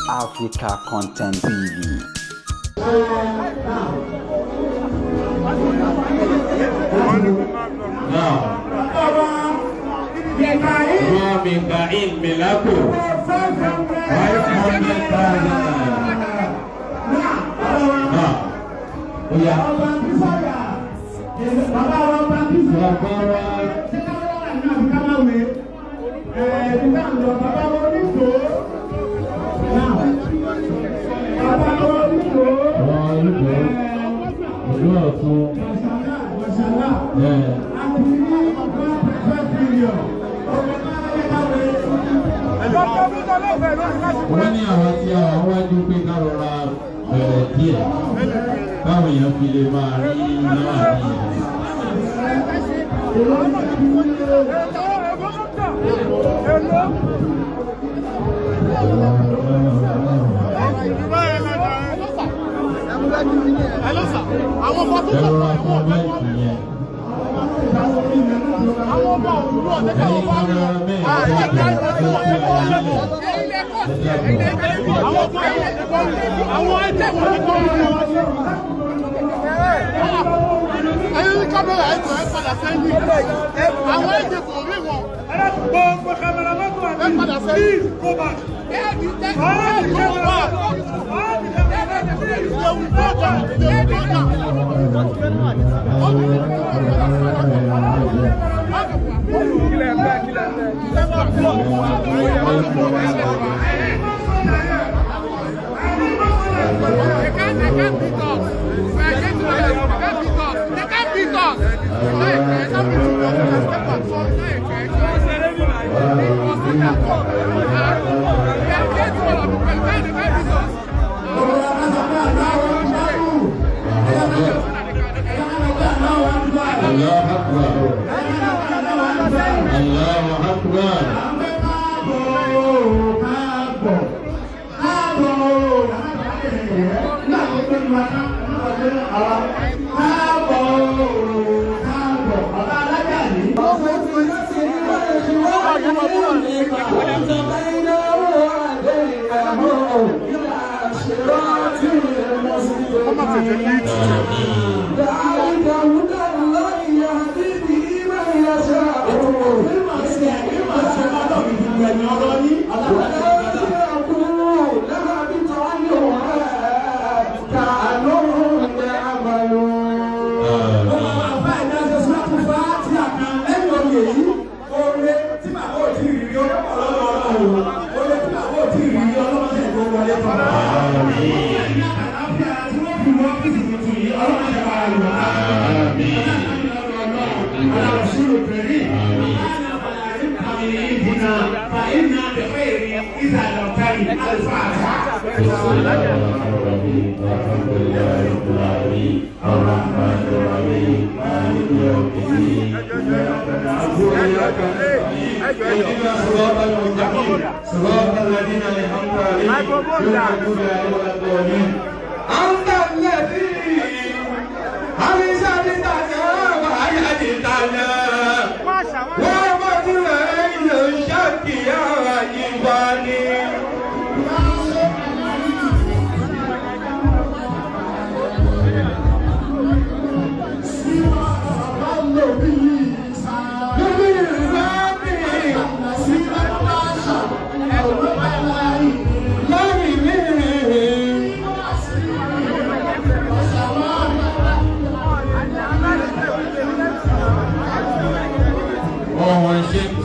Africa Content TV. Now, Mikael Melaku, 500,000. Now, yeah. Wọ́n ní àwọn tí àwọn wájú pé ká rọra bẹ̀rẹ̀ díẹ̀ báwọn èèyàn fi lè máa rí náà ní ẹ̀. Ẹ̀rọ fún máìkì yẹn. Ẹ̀yin kámẹ́rámẹ́ẹ̀ Allahu Akbar.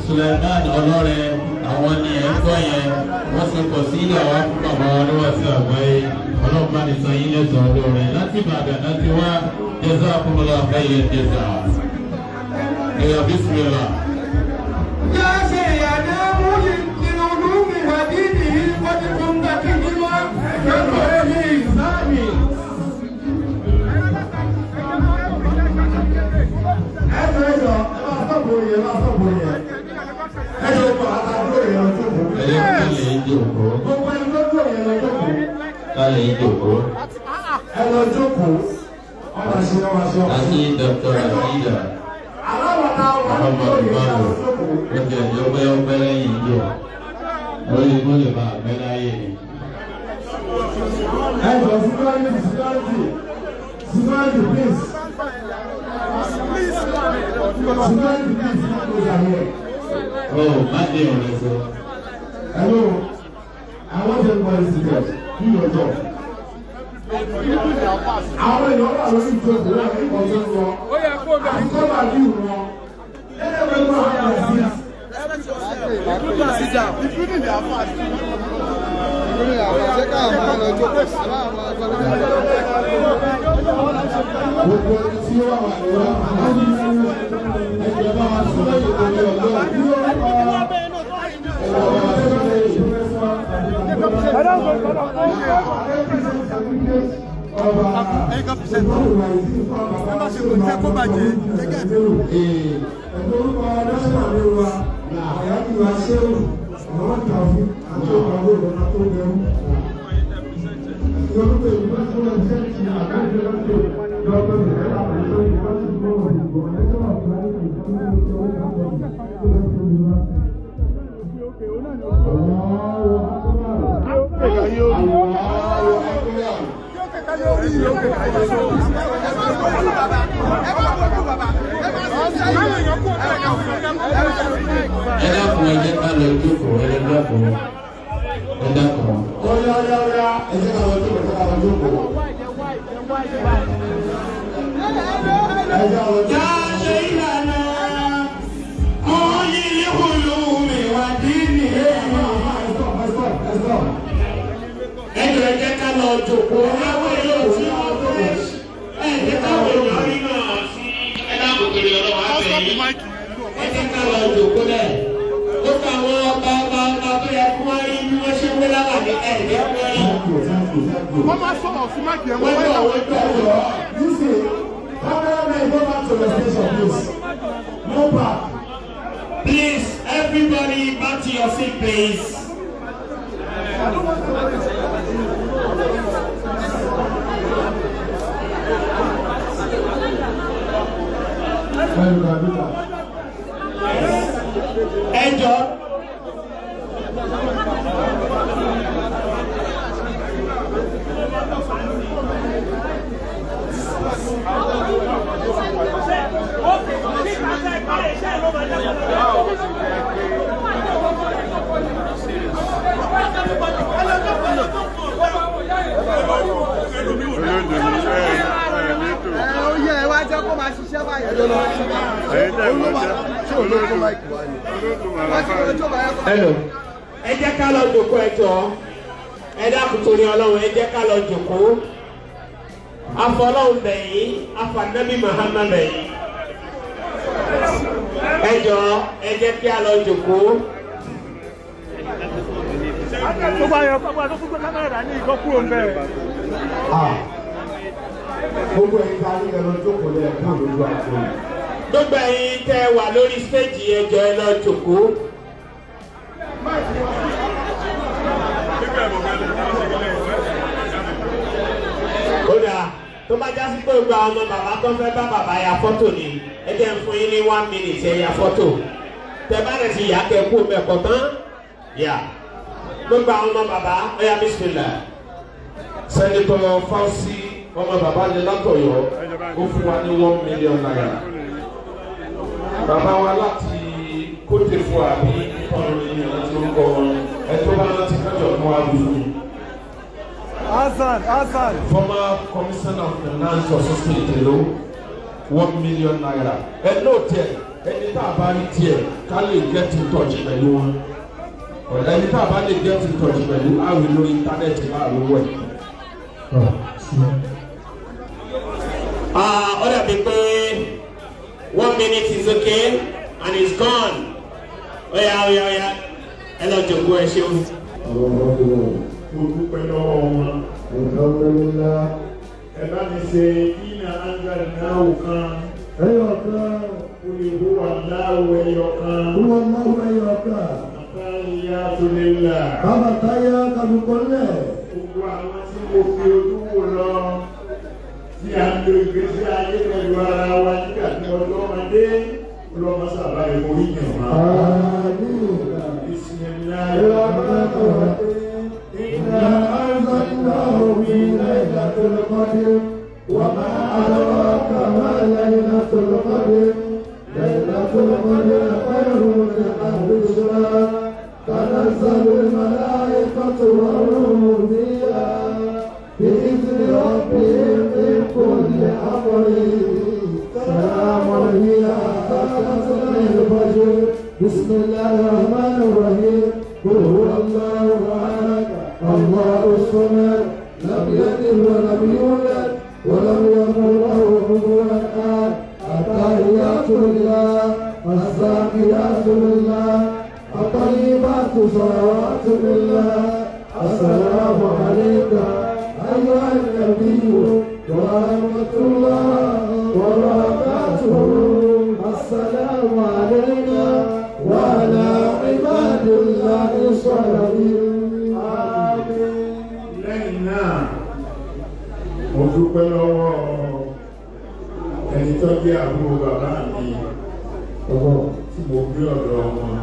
Suleiman Ọlọ́rẹ àwọn ni ẹ̀ ń gbọ́ yẹn wọ́n ṣe pọ̀ sí ilé àwọn fún bàbá wa lọ́wọ́ sí àgbáyé ọlọ́pàá ní sọ yín lẹ́sàn-án lóore láti Ìbàdàn láti wá jazakumullahu khairan jaza. Ẹ̀yà bísímìlà. Yá ṣe ìyàdá múlì nínú olúmi wà dídì wọ́n ti fún dàkí mímọ́ lọ́kọ̀ọ́ ní ìsáàmì. Ẹ fẹ́ sọ, ẹ máa sọ̀bù yẹn, ẹ máa sọ̀bù yẹn. Àti Dr. Akida Muhammadu Bello ó jẹ́ ìjọba ọpẹ́ lẹ́yìn ìjọ lórí kó lè bá àgbẹ̀ láyé ni. Ẹjọ́ security security security please. Security please come closer here. Oh, má dé ọ̀rẹ́ sọ. Hello, I want everybody seated. Do your job. Àwọn èèyàn wà lórí ìjókòó wọn ní ọjọ́ wọn. Àti kọ́bà bí wọn. Everybody have their seat. Gbogbo ẹni tí ó wà wà ní wa, ẹgbẹ́ bá wa sọ lẹ́yìn tó ní ọjọ́ ìlú Ẹ dákun, ẹ jẹ́ ká lọ jókòó, ẹ dákun, ẹ dákun. Ọ̀yá ọ̀yá ọ̀yá, ẹ jẹ́ ká lọ jókòó, ẹ jẹ́ ká lọ jókòó. Ẹ jẹ́ ká lọ jókòó. Yá ṣe ìlànà mọ́yì olùmí wà dín ní Ẹ ẹ jọ̀ọ́ ẹ jẹ́ ká lọ jókòó. Àwọn èèyàn tí wọ́n fẹ́ ẹ jẹ́ káwọn èèyàn rí náà sí ẹ dákun torí ọlọ́wọ́ á bẹ̀ yín. Ẹ jẹ́ ká lọ jókòó lẹ̀. Ó fún àwọn ọba ọba ọba tó yẹ kí wọ́n rí bí wọ́n ṣe ń wé láwà ní ẹ jẹ́ kí wọ́n rí. Wọ́n máa sọ̀rọ̀ sí máìkì ẹ̀ Wọ́n wọ́n bọ̀ wọ́n bọ̀ wọ́n. You see, cameraman, go back to the station, please. No back. Please, everybody back to your seat, please. Well, you can do that. Ẹ jọ̀ọ́. Ó yẹ ẹ wá jẹ́ kó máa ṣiṣẹ́ báyìí. Hello. Ẹ jẹ́ ká lọ jókòó, ẹ jọ̀ọ́. Ẹ dákun torí Ọlọ́run, ẹ jẹ́ ká lọ jókòó. Afọlọ́run bẹ̀ yín, afànábì Muhammad bẹ̀ yín. Ẹ jọ̀ọ́, ẹ jẹ́ kí a lọ jókòó. Gbogbo àyàn pápá tó fún kámẹ́rà dání ìkọ́ kúrò ń bẹ̀. Ah. Gbogbo ẹ̀yin tá a ní ẹ lọ jókòó lẹ̀ kúrò lójú àgbo. Gbogbo ẹ̀yin tẹ́ wà lórí stéèjì, ẹ jọ̀ọ́ ẹ lọ jókòó. Ó dáa, tó bá já sí pé gbogbo àwọn ọmọ bàbá tó fẹ́ bá bàbá ya fọ́tò ni, ẹ jẹ́ n fún yín ní 1 minute, ẹ ya fọ́tò. Tẹ bá rẹ̀ sì yà kẹ́ kú mẹ́kọ̀ tán yà. Gbogbo àwọn ọmọ bàbá, ó yá, bismillah. Senator Fauci ọmọ bàbá ni látọ̀yọ́, ó fún wa ní ₦1 million. Bàbá wa láti Côte d'Ivoire bí ọ̀rọ̀ ènìyàn láti orúkọ wọn, ẹ tó bá rántí kájọ fún wa bí fún mi. Hasan Hasan. Former Commissioner of Finance of State èlò ₦1 million. Ẹ nóòtì ẹ, ẹni tá a bá rí tiẹ̀ ká lè get in touch pẹ̀lú wọn. Ẹni tá a bá lè get in touch pẹ̀lú àwìn lórí íńtánẹ́ẹ̀tì láàrú wẹ̀. Ah, ó dàbí pé 1 minute is okay and it's gone. Ó yá, ó yá, ó yá, ẹ lọ jókòó, ẹ ṣeun. Mo dúpẹ́ lọ́wọ́ wọn. Alhamdulillah. Ẹ bá mi ṣe iná anzal náà kan. Ẹyọ kan. Olùkó láwọ ẹyọ kan. Wọ́n láwọ ẹyọ kan. Àtàlíyá tó lè là. Bàbá táyà kàdúkọ́lẹ̀. Gbogbo àwọn tí mo fi ojú wò lọ, tí a ń lo ìgbésí ayé pẹ̀lú ara wa nígbà tí ọlọ́mọdé ọlọ́mọ sábà ìforí yàn wá. Àmín. Bismillahir rahmanir rahim. إنا أنزلناه القدر وما أدراك ما ليلة القدر ليلة القدر خير من ألف شهر تنزل الملائكة والروح فيها بإذن ربهم من كل أمر سلام هي حتى مطلع الفجر بسم الله الرحمن الرحيم قل هو الله أحد الله الصمد لم يلد ولم يولد ولم يكن له كفوا أحد التحيات لله الزاكيات لله الطيبات صلوات لله السلام عليك أيها النبي ورحمة الله وبركاته السلام علينا وعلى عباد الله الصالحين آمين. Lẹ́yìn náà mo dúpẹ́ lọ́wọ́ ẹni tó jẹ́ àbúrò bàbá mi tí mo gbé ọ̀dọ̀ wọn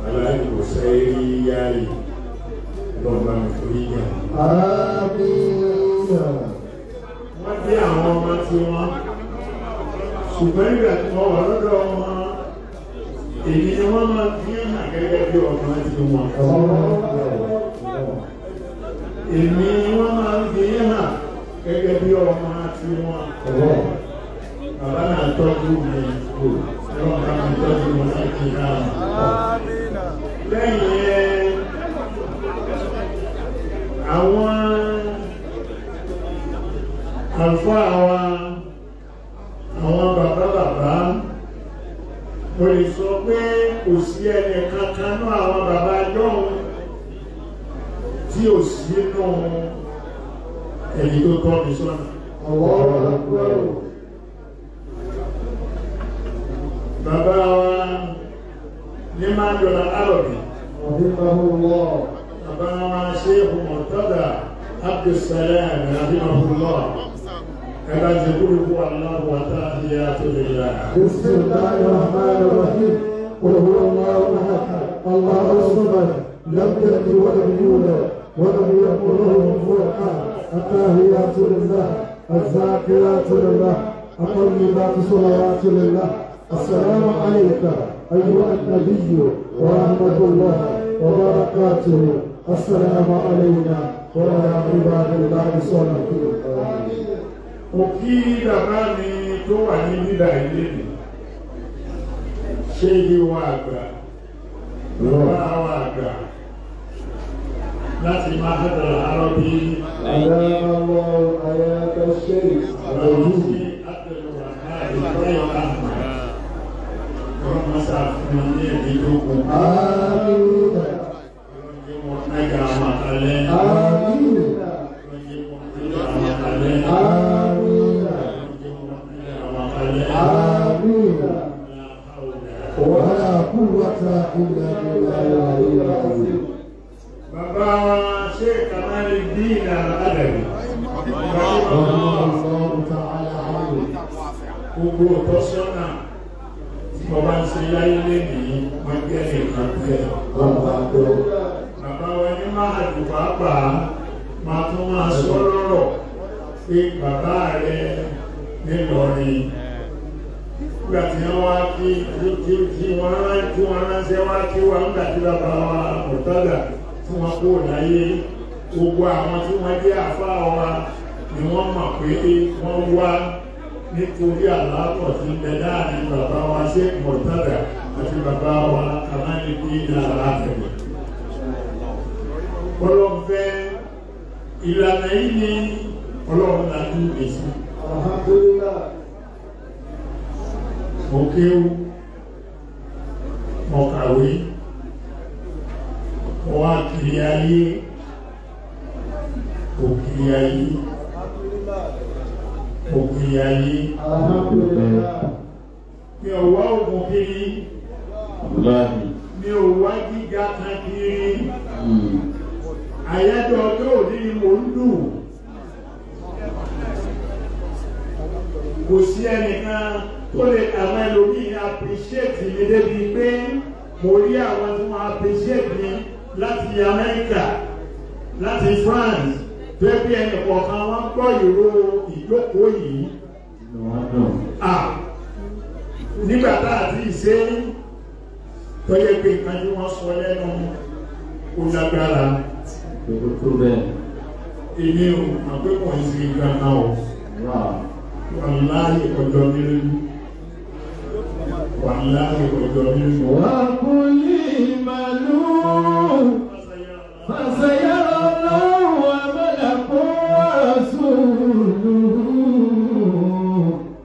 aláìwòsàn eré yáàyè lọ́ba mi forí yàn. Àmín. Wọ́n dé àwọn ọmọ tí wọ́n ṣùgbọ́n nígbà tí wọ́n wà lọ́dọ̀ wọn èyí ni wọ́n máa fi hàn gẹ́gẹ́ bí ọmọ tí wọ́n. Èmi ni wọ́n máa ń fi hàn gẹ́gẹ́ bí ọmọ tí wọ́n. Bàbá náà tọ́jú mi lọ́wọ́ bá mi tọ́jú wọn láti náà. Lẹ́yìn yẹn àwọn àlùfáà wa àwọn bàbá bàbá mo lè sọ pé kò sí ẹnì kankan náà àwọn bàbá jọ́hún tí ò sí nù ẹni tó tọ́ mi sọ́nà. Bàbá wa ní máa dọ̀là alọ̀bì. Bàbá wa Sheikh Murtada Abdulsalam rahimahullah. Ẹ̀bá ti kúrò kú Allahu wa tahiyyatu lillah. Bismillahir Rahmanir Rahim. Qul huwa Allahu ahad. Allahu samad. Lam yalid wa lam yulad wa lam yakul lahu kufuwan ahad. At-tahiyyatu lillah. Az-zakiratu lillah. At-tayyibatu salawatu lillah. Assalamu alayka ayyuha an-nabiyyu wa rahmatullahi wa barakatuh. Assalamu alayna wa ala ibadillahi salihin. Mo kí bàbá mi tó wà ní bíbá ilé mi, ṣé ilé wa àgbà, bàbá wa àgbà, láti máa hàdàrà àárọ̀ bí ọ̀rọ̀ máa ṣàfihàn ní ẹ̀mí tó kù. Ọlọ́run jẹ́ wọn nága àwọn àkàlẹ́. Ọlọ́run jẹ́ wọn nága àwọn àkàlẹ́. ولا قوة إلا بالله العلي العظيم. Bàbá wa Sheikh Kamaluddin Al-Adabi. Gbogbo ìtọ́sọ́nà tí mo bá ń ṣe láyé lénìí, wọ́n jẹ́ nìkan bẹ́ẹ̀. Bàbá wa ní máa dùn pàápàá, máa tún máa sọ lọ́rọ̀ pé bàbá rẹ̀ nílọrin. Nígbà tí wọ́n wá kí tí wọ́n ránṣẹ́ wá kí wá nígbà tí bàbá wa Murtada tí wọ́n kó láyé, gbogbo àwọn tí wọ́n jẹ́ àfáà wa ni wọ́n mọ̀ pé wọ́n wá nítorí àlápọ̀ tí ń bẹ láàrin bàbá wa Sheikh Murtada àti bàbá wa Kamaluddin Al-Adabi. Ọlọ́run fẹ́ ìlànà yìí ni Ọlọ́run lajú èsì. Alhamdulillah. Mo kéwú, mo kàwé, mo wá kiri ayé, mo kiri ayé, mo kiri ayé. Mi ò wá ògùn kiri, mi ò wá gíga kan kiri. Àyájọ́ ọjọ́ òní ni mò ń dù. Kò sí ẹnìkan tó lè àwọn ẹlòmíì appreciate mi débi pé mo rí àwọn tí wọ́n appreciate mi láti Amẹ́ríkà, láti France, Tẹ́bí ẹnì kọ̀ọ̀kan wọ́n gbọ́ ìró ìjókòó yìí. Nígbà tá a ti ṣe tọ́yẹ pé nǹkan tí wọ́n sọ lẹ́nu ó lágbára. Èmi ò mọ̀ pé kò ń ṣe nǹkan kan o. Wàláhì ọjọ́ mi lójú. Wàláhì ọjọ́ mi lójú. Wà á kú ní ìmàlú. Fàṣẹyàrá Allahu amalakum wa rasuluhu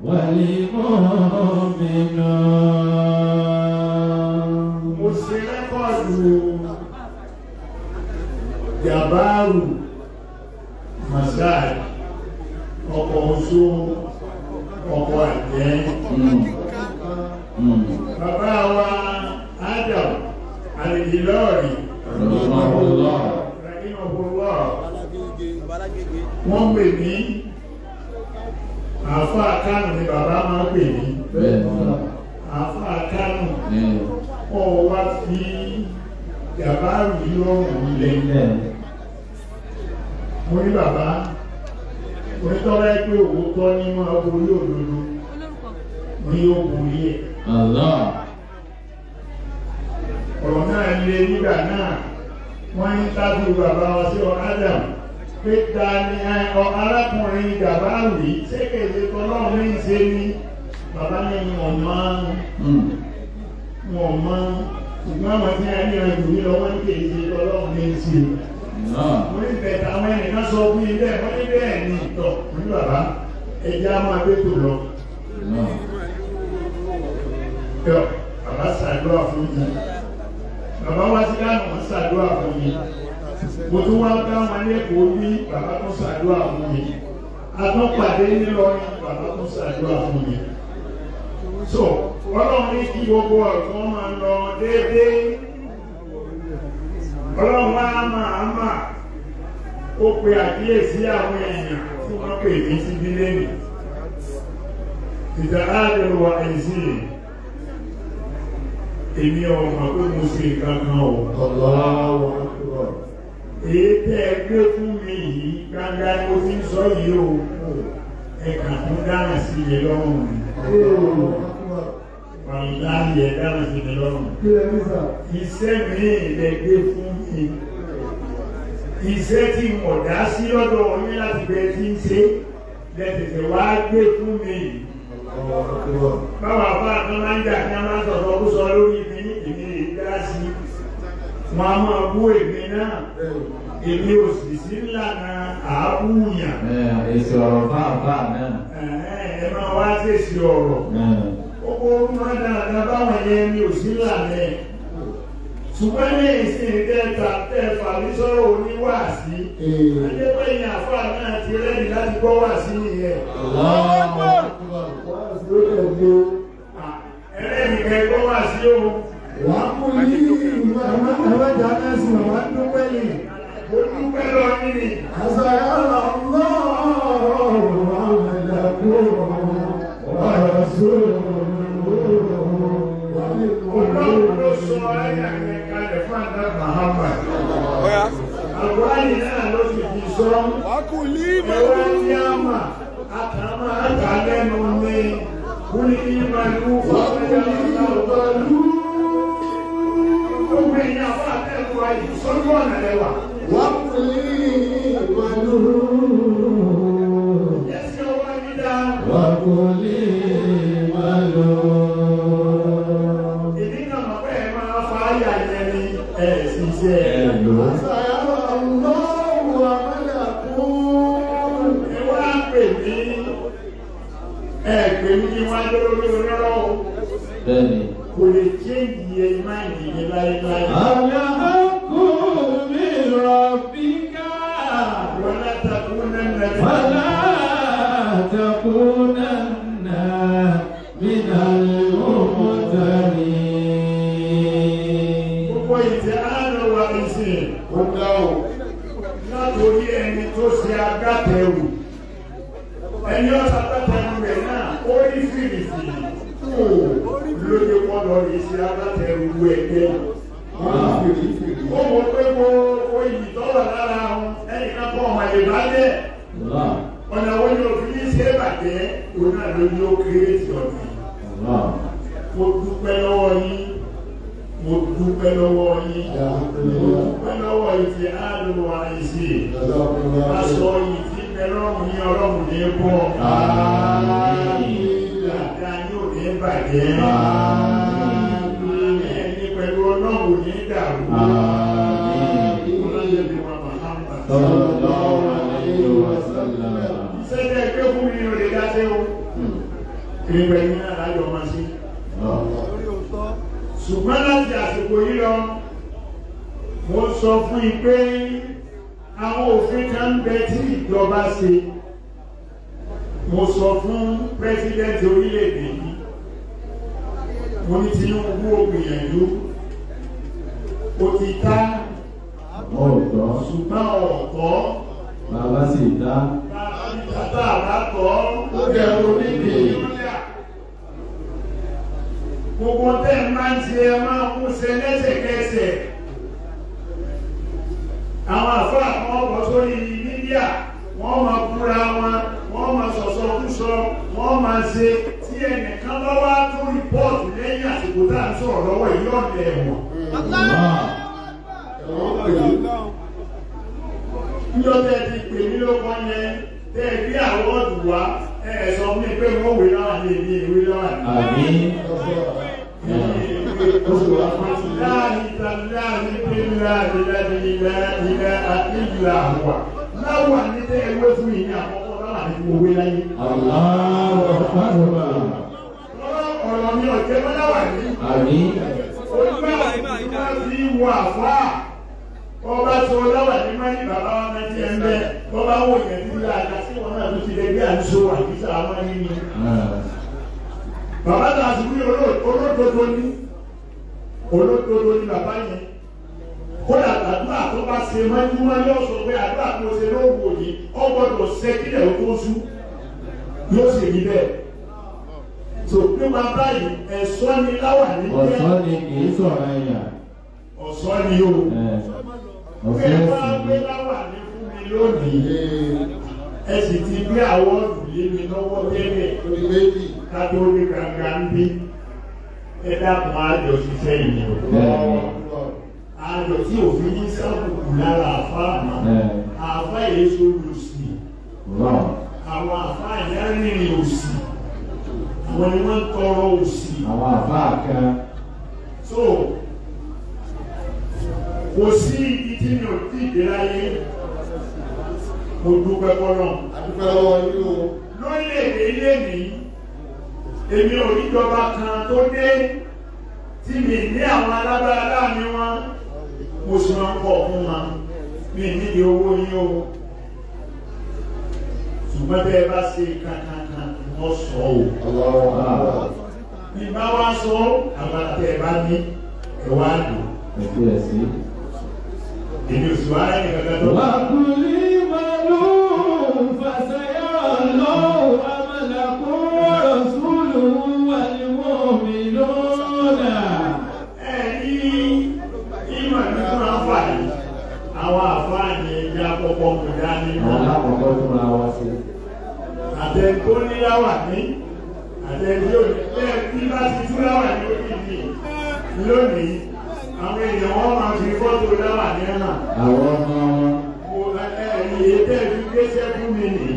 wal mu'minun. Mo ṣe rẹ́kọ̀dù Jàbáàrù Masai, ọkọ̀ oṣó, ọkọ̀ àjẹ́. Bàbá wa Adam Al-Ilori. Wọ́n pè ní àáfàá Kánò ni bàbá máa pè ní. Àáfàá Kánò ọ̀ wá fi Jàbáàrù lọ́rùn lẹ̀. Mo ní bàbá, onítọ́lá pé òótọ́ ní máa borí òdodo ní yóò borí ẹ̀. Ọ̀rọ̀ náà lé nígbà náà, wọ́n ń tábí bàbá wa sí Adam pé ta ni arákùnrin Jàbáàrù yìí ṣé kèsè tọ́lọ́run ní ìṣe ni bàbá ní wọ́n mọ̀ ṣùgbọ́n àwọn tí a ní ọjọ́ yìí lọ́wọ́ ní kèsè tọ́lọ́run ní ìṣe. Mo ní bẹ̀tà àwọn ẹnìkan sọ fún ilé ẹ̀ wọ́n ní bẹ́ẹ̀ ni ìtọ̀ ní bàbá ẹja máa gbé tò lọ. Yọ bàbá ṣàdúrà fún mi. Bàbá wá sí Kánò wọ́n ṣàdúrà fún mi. Mo tún wá bá wọn lẹ́kọ̀ọ́ bí bàbá tún ṣàdúrà fún mi. Atọ́pàdé nílọrin bàbá tún ṣàdúrà fún mi. So Ọlọ́run ní kí gbogbo ọ̀gbọ́n máa lọ déédéé. Ọlọ́run wá máa máa ó pe àkíyèsí àwọn èèyàn tí wọ́n pè ní síbí lẹ́nu. Ìtàláàdé wa ẹ̀sìn èmi ọmọ pé mo ṣe nǹkan kan o. Allahu Akbar. Èyí tẹ́ ẹ gbé fún mi yìí gbangba ni mo ti ń sọ yìí o. Ẹ kàn tún dáná sí mi lọ́rùn mi. Wàláhì ẹ dáná sí mi lọ́rùn. Iṣẹ́ mi lẹ gbé fún mi. Iṣẹ́ tí mo dá sí lọ́dọ̀ yín láti bẹ tí ń ṣe lẹ tètè wá gbé fún mi yìí. Báwa bá kan máa ń jà kí a máa sọ̀rọ̀ kó sọ lórí mi èmi lè dá sí. Wọ́n á máa bú èmi náà. Èmi ò sì sí ńlànà àábùyàn. Èsì ọ̀rọ̀ fáfáà náà. Ẹ máa wá sèṣì ọ̀rọ̀. Gbogbo orúkọ dáadáa báwọn yẹn mi ò sí ńlànà ẹ̀. Ṣùgbọ́n ní ìsìn kẹta tẹ̀fà mi sọ̀rọ̀ oníwàásí. Adépẹ́yìn àfáà náà ti rẹ́dì láti gbọ́ wàásí nìyẹn. Ẹlẹ́dì kẹ́kọ́ wàásí o. Wà á kú ní ẹ̀mẹ́jà náà sì wà á dúpẹ́ ní. Mo dúpẹ́ lọ nínú. Àṣàyàrá Ọlọ́run àmàlàkùn ọ̀rọ̀ sóòrò. Ọlọ́run ló sọ ayà yẹn kalẹ̀ fún àdá Muhammad. Àlùkùránì náà ló sì fi sọ. Ẹ̀wá ní àmà àtàmà àtàlẹ́nu ní kúlí ìmàlú fún Gbogbo ẹ̀yin àwọn akẹ́kọ̀ọ́ ayé sọ́jú ọ̀nà lẹ́wà. Wà á kú ní ìmàlú. Ẹ̀sìn ọwọ́ ẹni dá. Wà á kú ní ìmàlú. Èmi náà mọ̀ pé ẹ máa fa ayà yẹn ni ẹ̀ sì ṣe ẹ̀. Àṣàyàrá Ọlọ́run àmàlàkùn. Ẹ wá pè mí. Ẹ pè mí kí wọ́n á dé lórí onírọ́ o. Bẹ́ẹ̀ni. Kò lè chéǹjì ẹ máa nìyẹn láéláé. Al-haqqu min rabbika. Wala takunanna Wala takunanna minal mumtarin. Gbogbo ìtẹ́ àárọ̀ wa ìsìn ó dá o. Látòrí ẹni tó ṣe agbátẹrù. Ẹni ọ̀sán agbátẹrù rẹ̀ náà ó rí fìrìfìrì. Lóde wọn lọ rí sí agbátẹrù ẹgbẹ́. Ó wọ pé gbogbo iyì tọ́wọ̀ lára wọn Ẹnìkan kọ́ ọmọ ìbàjẹ́. Ọ̀nà wo ni òfin ní ṣe bàjẹ́? Òun náà ló ní ó kéré sí ọ̀nà yìí. Mo dúpẹ́ lọ́wọ́ yín. Mo dúpẹ́ lọ́wọ́ yín. Mo dúpẹ́ lọ́wọ́ ìtì àlùwà àìsí. Aṣọ yìí ti bẹ lọ́rùn yín ọlọ́run ní bọ́. Dàda yóò ní bàjẹ́. Ẹni pẹ̀lú ọlọ́run ní dàrú. Sẹ́jẹ́ ẹgbẹ́ fún mi ò lè dá sí o. Ìrìnbẹ̀ yìí náà lájọ máa sí. Ṣùgbọ́n láti àsìkò yìí lọ, mo sọ fún yín pé àwọn òfin kan ń bẹ tí ìjọba ṣe. Mo sọ fún pírẹ́sídẹ́ǹtì orílẹ̀-èdè yìí. Mo ní Tinubu ó gbìyànjú. Ó ti ká. Ṣùgbọ́n ọ̀tọ̀. Bàbá sì dá. Bàbá àbátọ̀. Ó jẹ́ onídìí. Gbogbo tẹ́ ẹ máa ń ṣe ẹ máa kú ṣe lẹ́sẹ̀kẹsẹ̀. Àwọn àfáà kan bọ̀ sórí mídíà, wọ́n máa búra wọn, wọ́n máa sọ̀sọkúsọ, wọ́n máa ṣe tí ẹnìkan bá wá tó rìpọ́ọ̀tù lẹ́yìn àsìkò tá à ń sọ̀rọ̀ lọ́wọ́ yìí ọ̀dẹ̀ ẹ̀wọ̀n. Níjọ́ tẹ́ ti pè mí lóko yẹn, tẹ́ ẹ gbé àwọ́ọ̀dù wá, ẹ sọ fún mi pé wọ́n wé láwà ní èmi ìwé láwà ní. Àmín. Láwà ní tẹ́ ẹ wé fún yìí ní àkọ́kọ́ láwà ní mo wé láyé. Ọ̀rọ̀ mi ò jẹ́ mọ́ láwà ní. Àmín. Ojú àwọn ìgbà fi wọ àfáà. Ọba tó láwà ní máa ní bàbá wa máa ti ẹ̀ ń bẹ́ bọ́bá wò yẹn tí dáadáa sí wọn náà tó ti lè gbé àdúgbò àdúgbò àwọn ní ni. Bàbá tá a sì wí olódodo ní olódodo ní bàbá yẹn. Kódà àdúrà tó bá ṣe mọ́júmọ́ yóò sọ pé àdúrà tó ṣe lóògùn òní ó gbọ́dọ̀ ṣe kílẹ̀ ó tó sú yóò sì rí bẹ́ẹ̀. Tò nípa báyìí ẹ̀ṣọ́ ni láwà ní jẹ́. Ọ̀ṣọ́ ni kì í sọ̀rọ̀ ẹ̀yà. Ọ̀ṣọ́ ni o. Ẹ wá gbé láwà ní fún mi lónìí. Ẹ sì ti gbé àwọ́ọ̀dù lé mi lọ́wọ́ tẹ́lẹ̀ ká tó ní gbangba ń bí. Ẹ dákun àjọ ṣiṣẹ́ yìí o. Àjọ tí òfin ní sábùkù lára àfáà mọ́. Àfáà èso lòsì. Àwọn àfáà yẹn rìnrìn òsì. Àwọn ni wọ́n ń tọrọ òsì. Àwọn àfáà kan. So, kò sí ibi tí mi ò tí ì dé láyé. Mo dúpẹ́ fọ́lọ́run. Adúpẹ́ lọ́wọ́ yín o. Lórílẹ̀-èdè ilé mi, èmi ò níjọba kan tó dé tí mi ní àwọn alágbára láàrin wọn. Mo sì máa ń kọ̀ fún wọn. Mi nídìí owó yín o. Ṣùgbọ́n bẹ́ẹ̀ bá ṣe kankankan, wọ́n sọ o. Bí bá wá sọ, àwọn àtẹ ẹ̀ bá ní ẹ̀ wá lò. Èmi ò sì wá rẹ̀ nìkan tó. Wà á kúlí màlúù fàṣẹyà lọ́wọ́ amálàkó rọ̀ṣúlù wà ní mọ́mí lọ́nà. Ẹ ní ìmọ̀ nípa àǹfààní, àwọn àǹfààní ẹja kọ́kọ́ mú dání. Àwọn alákọ̀ọ́kọ́ tó máa wá sí. Àtẹ̀kó níláwà ní àtẹ̀kó ní bẹ́ẹ̀ bí bá ti tú láwà ní òkìkí lónìí. Àwọn èèyàn wọ́n máa fi fọ́tò láwà ní hàn. Àwọn ọmọ wọn. Mo ẹ̀yìn ètò ẹ̀fí gbéṣẹ́ fún mi nì.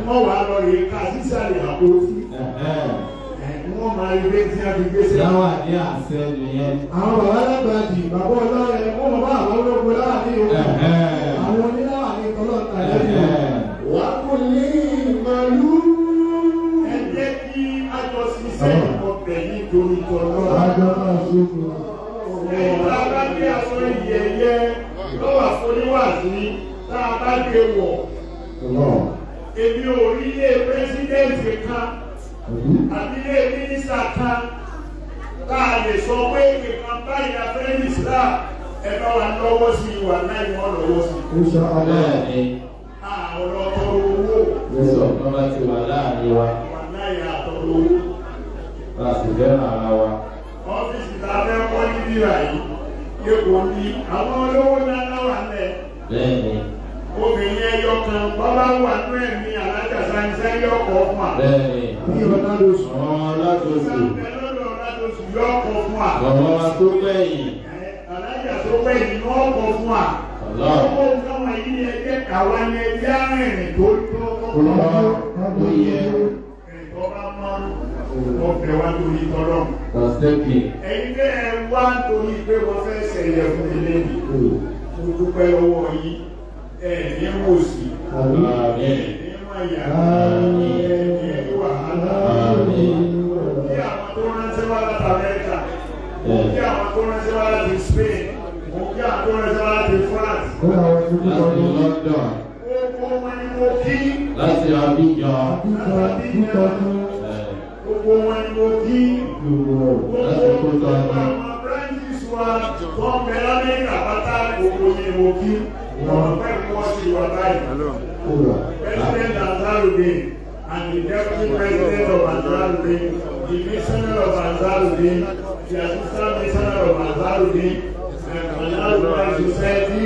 Wọ́n wà lọ rè ká sísàlẹ̀ àpótí. Wọ́n máa rí pé tí a fi gbéṣẹ́. Láwà ní àṣẹ nìyẹn. Àwọn bàbá lágbàdì, bàbá ọlọ́rẹ̀, wọ́n bàbá àwọn ológun láwà ní o. Àwọn oníláwà ní tọ́lọ́ta lẹ́yìn. Wà á kò ní màlúù. Ẹ jẹ́ kí a jọ ṣiṣẹ́ ọbẹ̀ nítorí tọ́lọ́. Àjọ máa ṣogun. Tá a bá gbé aṣọ ìyẹyẹ lọ́wọ́ àfoníwàsí tá a bá gbé wọ̀. Èmi ò rí ilé pírẹ́sídẹ́ǹtì kan àbí ilé mínísítà kan tá a lè sọ pé nǹkan báyìí la fẹ́ ní Islam ẹ bá wa lọ́wọ́ sí i wà láì wọ́n lọ́wọ́ sí i. Bẹ́ẹ̀ni. Àwọn ọ̀tọ̀rọ̀ owó. Sísọ kan bá ti wà láàrin wa. Wà láì àtọ̀rọ̀ owó. Bá a sì fẹ́ràn ara wa. Ọ́fíìsì tá a fẹ́ kọ́ ní bíra yìí, Èkó ní àwọn olówó ńláńlá wà lẹ̀. Bẹ́ẹ̀ni. Obìnrin ẹyọ kan bọ́lá wà nú ẹ̀mí alájà sáyẹ́nsẹ́ yọkọ̀ fún wa. Bẹ́ẹ̀ni. Bí Ọládòsù. Ọládòsù. Lọ́dọ̀ Ọládòsù yọkọ̀ fún wa. Bàbá wa tó gbẹ̀yìn. Alájà tó gbẹ̀yìn ni wọ́n kọ̀ fún wa. Gbogbo nǹkan wọ̀nyí ni ẹgbẹ́ àwa ni ẹgbẹ́ arìnrìn tó tó tó yẹ. Ẹ̀tọ́ bá mọ́ ọbẹ̀ wá torí tọ́lọ́. Tọ́sẹ́kì. Ẹ̀yin tẹ́ ẹ wá torí pé wọ́n fẹ́ ṣẹ̀yẹ fún mi lẹ́yìn. Mo dúpẹ́ lọ́wọ́ yín. Ẹ ní wò sí. Ẹ ní mọ̀ yà. Ẹ ní wàhálà. Kí àwọn tó ránṣẹ́ wá láti Amẹ́ríkà. Kí àwọn tó ránṣẹ́ wá láti Spain. Kí àwọn tó ránṣẹ́ wá láti France. Láti London. Gbogbo wọn ni mo kí. Láti Abidjan. Láti Abidjan. Gbogbo wọn ni mo kí. Láti Gbogbo àwọn branches wa tó ń bẹ l'Amẹ́ríkà pátá gbogbo ni mo kí. Wọ́n pẹ́ wọ́n sí wa báyìí. President Ansarudeen and the Deputy President of Ansarudeen, the Missioner of Ansarudeen, the Assistant Missioner of Ansarudeen, Ansarudeen Society,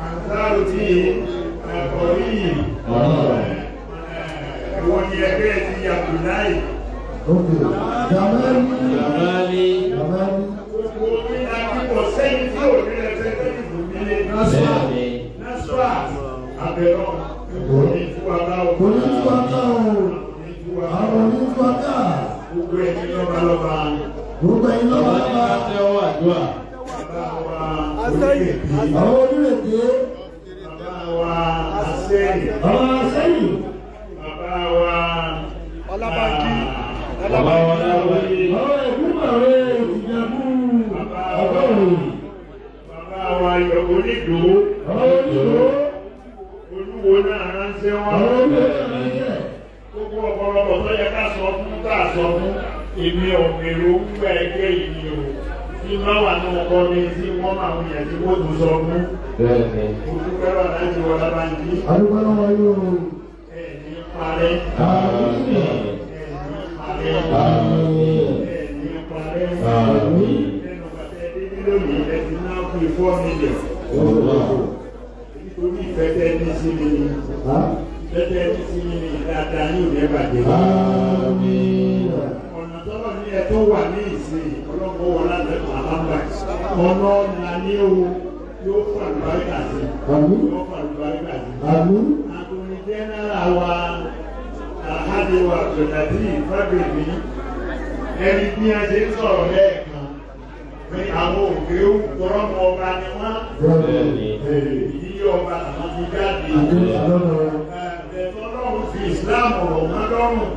Ansarudeen, Kọ̀ríyì, ìwọ̀n ni ẹgbẹ́ ti Abdullahi. Jamali. Jamali. Jamali. Gbogbo mi la kí kò sẹ́yìn tí ò ní representative mi lé. Bẹ́ẹ̀ni. Nasra abẹ́rọ̀ kò ní tú wa ká o. Kò ní tú wa ká o. Kò ní tú wa ká Àwọn o. ní tú wa ká. Gbogbo ẹni lọ́balọ́ba. Gbogbo ẹ̀yin Bàbá ní lọ́balọ́ba. ká tẹ́wọ́ àdúrà. Bàbá wa onílé. Àwọn onírèké. Bàbá wa Asẹ́yìn. Àwọn asẹ́yìn. Bàbá wa Ọlábànjí. Bàbá wa láwàlé. Àwọn ẹ̀kúnmọ̀rẹ́ Ìjẹ̀bú. Ọgọ́rùn-ún. Bàbá wa Onídòó. Àwọn onídòó. Olúwo náà ránṣẹ́ wá. Àwọn onírèké. Gbogbo ọ̀pọ̀lọpọ̀ tó yẹ ká sọ fún tá a sọ fún èmi ọ̀mẹ̀rò ń gbà ẹgbẹ́ yìí ni o. Tí bá wà ní ọkọ mi tí wọ́n máa ń yàn tí wọ́n tún sọ fún. Bẹ́ẹ̀ni. Mo dúpẹ́ wà láti wọ Ọlábànjí. Adúgbò lọ́wọ́ yóò. Ẹ ní parẹ́. Àmín. Ẹ ní parẹ́. Àmín. Ẹ ní parẹ́. Àmín. Lẹ́nu bàtẹ́ débí lónìí ẹ ti ná kú 4 million. Allah. Nítorí ìfẹ́ tẹ́ ní sí mi ni. Ìfẹ́ tẹ́ ní sí mi ni dáadáa yóò ní bàjẹ́. Àmín. Ọ̀nà tọ́lọ̀ ní ẹ tó wà ní ìsìn ọlọ́pọ̀ wọn láti àbámbà. Ọ̀nà ọ̀nà ní o yóò fàlùbáríkà sí. Àmín. Yóò fàlùbáríkà sí. Àmín. Àtòní jẹ́nẹ́rà wa Alhaji wa Abdulhadi Fábèmí ẹni bí a ṣe ń sọ̀rọ̀ lẹ́ẹ̀kan pé àwọn òkè ó tọrọmọ ọba ni wọ́n Bẹ́ẹ̀ni. ìdílé ọba àwọn ti jáde. Àdúgbò Ẹ̀tọ́ lọ́run fi ìsìláàmù rọ̀ wọ́n lọ́rùn.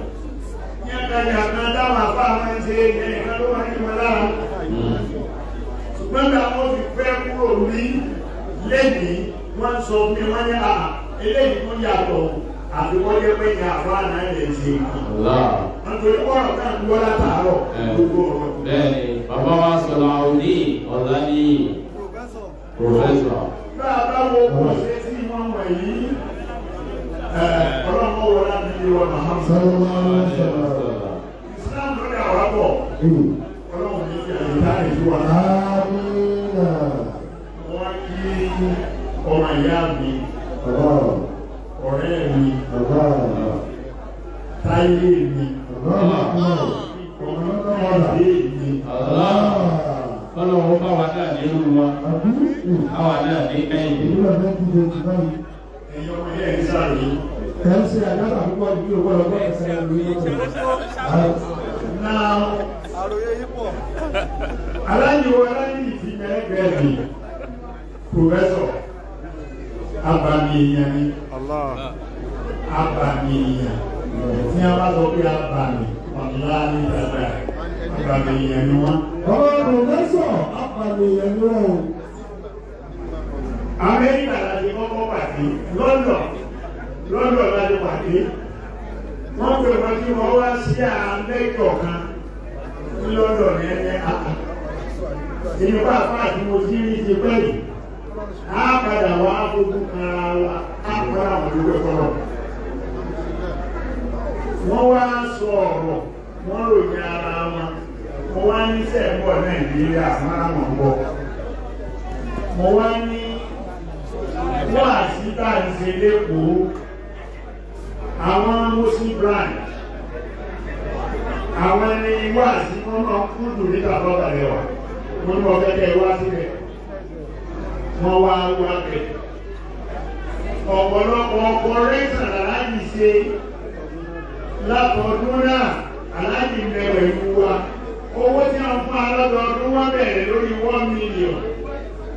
Ní ẹ̀ka kan dáhùn afá máa ń ṣe ẹnìkan ló máa ń yí wọn lára. Ṣùgbọ́n bí àwọn fi fẹ́ kúrò ní lẹ́nìí, wọ́n ń sọ fún mi wọ́n ní àà eléyìí tó yàtọ̀ àfi wọ́n jẹ́ pé ní àfáà náà lè ṣe. Allah. Nítorí wọ́rọ̀ náà ń gbọ́ látàárọ̀ gbogbo ọ̀rọ̀. Bẹ́ẹ̀ni. Bàbá wa Sọláudeen Ọláníyì. Professor. Bá a bá wo kò ṣe sí wọn wọ̀nyí, ọlọ́mọ wọlé àbí wọn Muhammad. Sallallahu alaihi wasallam. Islam ló dà wá bọ̀. Ọlọ́run ní fi àyè tá ìlú wa. Àmín. Wọ́n kí ọmọ ìyá mi, Allah. ọ̀rẹ́ mi, Allah. táyé mi, Allah. ọmọ ìdílé mi. Allah. Kọ́lọ́wọ́ bá wa náà nínú wọn. Àwa náà ní ẹ̀yìn. Ìlú ọ̀fẹ́ ti dé ti báyìí. Ẹ̀yin ọmọ ilé ẹ̀ ń sáré. Ẹ̀ ń ṣe àdáta púpọ̀ ju owó ọgbọ́n ẹ̀sẹ̀ lórí ọ̀rọ̀. Now, aláyíwọ aláyí ti mẹ́gbẹ̀ẹ́ mi, Professor, abàmì èèyàn ni, abàmì èèyàn. Tí a bá sọ pé abàmì, wàlá ní dàda, abàmì èèyàn ni wọ́n. Ọmọ pòfẹ́sọ̀ apànìyàn ni wọ́n o. Amẹ́ríkà láti kọ́kọ́ pàdé, London, London láti pàdé. Wọ́n pè wọ́n tí wọ́n wá sí àmẹ́kọ̀ kan ní London ní ẹni àpá. Èmi bá fà tí mo ti rí ti pẹ́ yìí. Á padà wá fojú kan ara wa, á padà wọ́n dúpẹ́ fọlọ́. Wọ́n wá sọ ọ̀rọ̀, wọ́n ròyìn ara wọn. Mo wá ní sẹ́ẹ̀bọ̀ Nàìjíríà, wọ́n á mọ̀ ń bọ̀. Mo wá ní Wọ́n àṣìta ìṣe lẹ́kọ̀ọ́ àwọn Muslim branch àwọn ẹni wá sí wọ́n máa ń kúndùn nígbà bọ́bà lẹ́wà wọ́n ní ọ̀gẹ́gẹ́ wá síbẹ̀ wọ́n wá wá bẹ̀. Ọ̀pọ̀lọpọ̀ ọpọrẹ́sàn aláàjì ṣe látọdún náà aláàjì mẹ́wẹ̀ ìlú wa owó tí wọ́n fún alọ́dọọdún wọ́n bẹ̀rẹ̀ lórí 1 million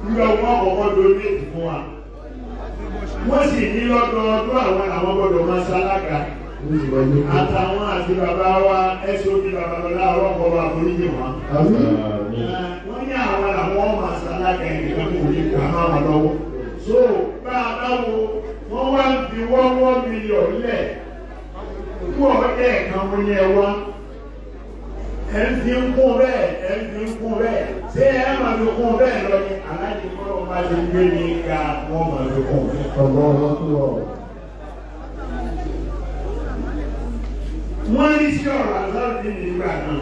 nígbà wọ́n kọ́kọ́ donate fún wa. Wọ́n sì ní lọ́dọọdún àwọn gbọ́dọ̀ máa ṣalága àtàwọn àti bàbá wa SOB Babalọlá ọlọ́pọ̀ bá foríjì wọn. Wọ́n ní àwọn làwọn máa ṣalága ẹnìkan kò ní kà máa wọn lọ́wọ́. So bá a bá wo wọ́n wá ń fi 1 million lẹ̀ fún ọ̀rẹ́ ẹ̀kan wọn ní ẹ wá. Ẹ ń fi ń kún bẹ́ẹ̀, ẹ ń fi ń kún bẹ́ẹ̀, ṣé ẹ máa fi kún bẹ́ẹ̀ lọ ni aláàjì kọ́lọ́ máa ti gbé ní ga wọ́n máa fi kún bẹ́ẹ̀. Wọ́n ní sí ọ̀rọ̀ àzáàdì nígbà náà,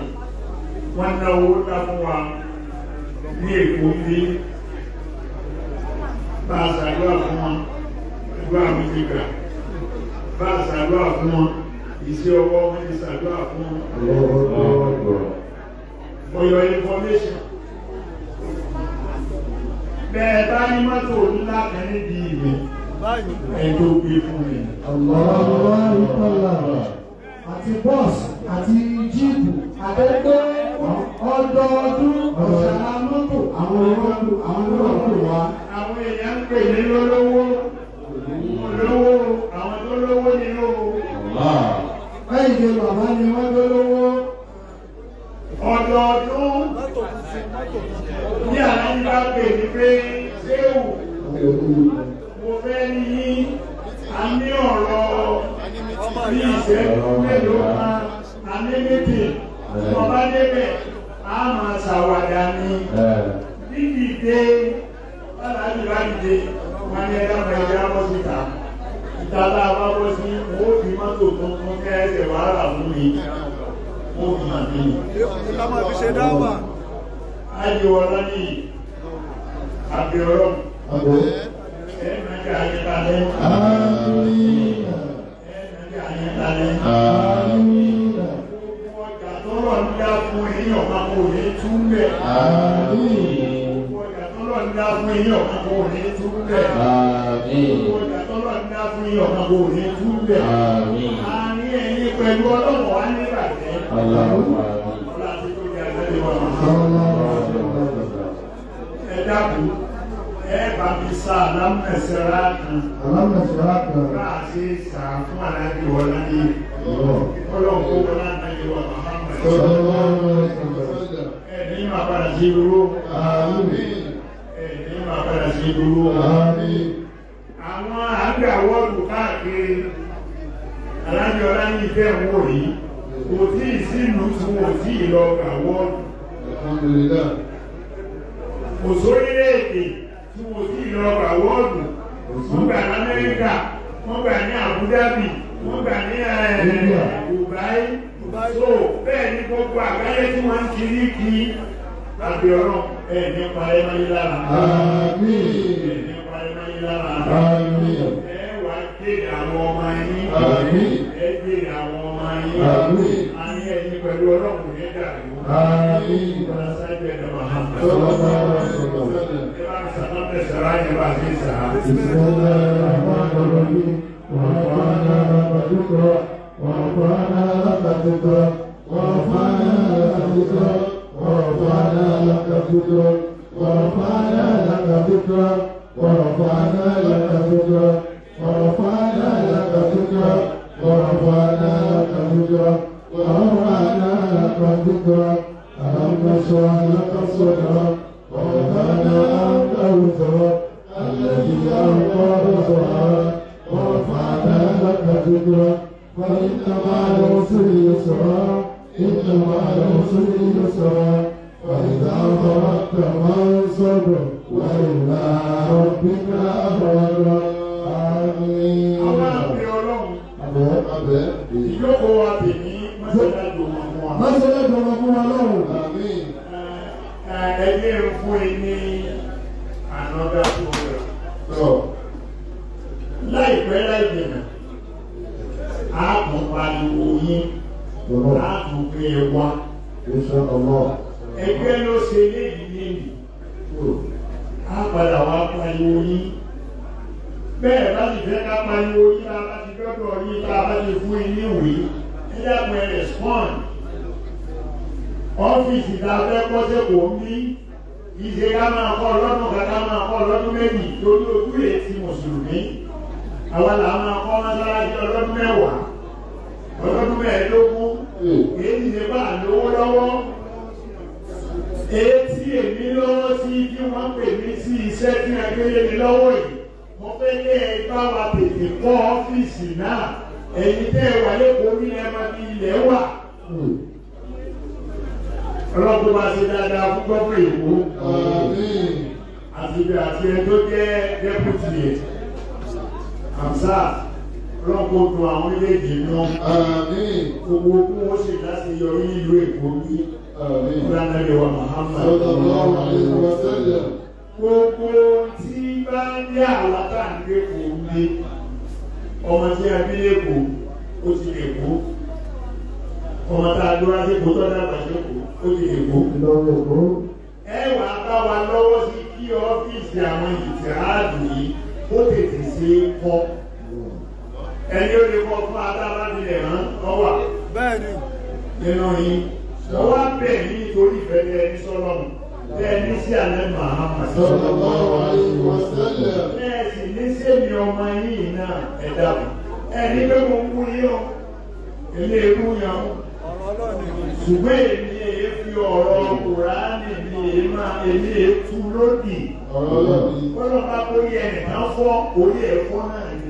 wọ́n ná owó ná fún wa ní Èkó ní bá a ṣàdúrà fún wọn, àdúrà mi ti gbà, bá a ṣàdúrà fún wọn, iṣẹ́ ọwọ́ wọn ti ṣàdúrà fún wọn. For your information, bẹ́ẹ̀ bá ní mọ́tò ńlá kan níbi ìwé, ẹ̀ tó gbé fún mi. Àti bọ́ọ̀sì àti jíìpù àtẹ́gbẹ́ ọdọọdún ọ̀sàrà mọ́tò àwọn olóòkú wa. Àwọn èèyàn ń pè ní lólówó, olówó, àwọn tó lówó ní lówó. Báyìí ni bàbá ni wọ́n tó lówó. Ọdọọdún ní àlàyé bá pè ní pé ṣéwù mo fẹ́ ní a ní ọ̀rọ̀ bí ìṣẹ́jú mélòó kan a ní méjì ọba débẹ̀ a máa ṣàwàdà ní dídìde báláàbí bá dìde wọn ní ẹ̀dá ẹ̀jẹ̀ á bọ́ síta ìta tá a bá bọ́ sí wọ́n fi mọ́tò tuntun kẹ́ẹ̀sẹ̀ wàhálà fún mi wọ́n fi hàn mí. Ayé wọlá ní àbí ọ̀rọ̀ ẹ̀ máa jẹ́ àyíkalẹ̀. Ọjà tọ́lọ̀ ń dá fún eyín ọ̀kan kò ní túlẹ̀. Ọjà tọ́lọ̀ ń dá fún eyín ọ̀kan kò ní túlẹ̀. Ọjà tọ́lọ̀ ń dá fún eyín ọ̀kan kò ní túlẹ̀. A ní ẹ̀yin pẹ̀lú ọlọ́run wá ní ìbàjẹ́. Ọlá ti tó jẹ́ àgbẹ̀lẹ̀ wọn. Ẹ dákun, ẹ bá mi sá alámẹ̀sẹ̀rá kan. Alámẹ̀sẹ̀rá kan. Bá a ṣe sà fún aláàbí wọn láyé. Ọlọ́run kó wọn láti wà Muhammad. Ẹ ní máa padà sí dúró. Ẹ ní máa padà sí dúró. Àwọn àgbà wọ́ọ̀dù káàkiri aláàbí ọlá ní ìfẹ́ wò yìí. Kò tí ì sílùú tí wọ́n tí ì lọ gbà wọ́ọ̀dù. Kò sórílẹ̀-èdè tí wọ́n tí ì lọ gbà wọ́ọ̀dù. Wọ́n gbà ní Amẹ́ríkà, wọ́n gbà ní Abu Dhabi, wọ́n gbà ní Dubai. So bẹ́ẹ̀ ni gbogbo àgbáyé tí wọ́n ń kiri kí àbí ọ̀rọ̀ ẹ̀ nípa ẹ̀ máa yí lára. Ẹ̀ nípa ẹ̀ máa yí lára. Ẹ wá jèrè àwọn ọmọ yín. Ẹ jèrè àwọn ọmọ yín. A ní ẹ̀yin pẹ̀lú ọlọ́run ní dàrú. Ìgbà sáájú ẹ̀dá Muhammad. Ẹ bá ń sàlá bẹ̀sẹ̀ ráyè bá a ti sà. ورفعنا لك ذكرك ورفعنا لك ذكرك ورفعنا لك ذكرك ورفعنا لك ذكرك ورفعنا لك ذكرك ورفعنا لك ذكرك ورفعنا لك ذكرك ورفعنا لك ذكرك ألم نشرح لك صدرك ووضعنا عنك وزرك الذي أنقض ظهرك ورفعنا لك ذكرك فإن مع العسر يسرا إن مع العسر يسرا فإذا فرغت فانصب وإلى ربك فارغب. آمين. Ìjókòó wa tèmi mọ́sálá dùn mọ́ wa. Mọ́sálá dùn mọ́ fún wa lọ́wọ́. Ẹgbẹ́ ń fún yín ní another program. Láìpẹ́ láì jìnà, a kàn pariwo yín, a tún gbé e wá. Ẹgbẹ́ ló ṣe léyìí léyìí, a padà wá pariwo yín. Bẹ́ẹ̀ bá ti fẹ́ ká pariwo yín, bá bá ti dọ́dọ̀ yín, bá bá ti fún yín níwèé, ẹ dákun ẹ respond. Ọ́fíìsì tá a fẹ́ kọ́ sẹ́kọ̀ọ́ ń bí, ìṣe ká máa kọ́ lọ́dún kan ká máa kọ́ lọ́dún méjì lórí ojú ètí mùsùlùmí. Àwa là máa kọ́ mọ́sálásí ọlọ́dún mẹ́wàá, ọlọ́dún mẹ́ẹ̀ẹ́dógún, èyí ṣe bá lówó lọ́wọ́. Èyí èmi lọ́wọ́ sí bí wọ́n pè mí sí iṣẹ́ tí wọ́n gbé lé mi lọ́wọ́ yìí. Mo fẹ́ lé ẹ bá wa tètè kọ́ ọ́fíìsì náà. Ẹ̀yin tẹ́ ẹ wà lẹ́kọ̀ọ́ ní ẹ máa fi ilẹ̀ wà. Ọlọ́pàá bá ṣe dáadáa fún gọ́ọ̀mù Èkó. Àti ibi àti ẹ tó jẹ́ dẹ́pútì ẹ̀. Àmsà ọlọ́pàá dùn àwọn méjèèjì náà. Gbogbo ogún ó sì láti yọrí nílùú Èkó bí. Ọlọ́nàbí wa Muhammad. Gbogbo tí bá ń yá àwọn tá à ń gbé kò ń gbé. Ọmọ tí a bí lẹ́kọ̀ọ́ ó ti lè kó. Ọmọ tá a dúró sí kó tó dàgbà sí kó ó ti lè kó. Ẹ wàá bá wa lọ́wọ́ sí kí ọ́fíìsì àwọn ìtìhádù yìí ó tètè ṣe é kọ́. Ẹni ó lè kọ́ fún adábàbílẹ̀ hàn ọ wà. Bẹ́ẹ̀ni. Nínú yín. Wọ́n wá bẹ̀ ní nítorí ìfẹ́ tẹ ẹni sọ́lọ́mù. Tẹ ẹni sí àlẹ́ Muhammad. Bẹ́ẹ̀ sì ní sẹ́mi ọmọ yìí náà ẹ dákun. Ẹni pé mo kú yín o. Èmi èrú yan o. Ṣùgbọ́n èmi èé fi ọ̀rọ̀ Kùránì mi èé máa èmi èé tu lódì. Bọ́lá bá kórí ẹnìkan fọ́ orí ẹ̀ fọ́ náà ni.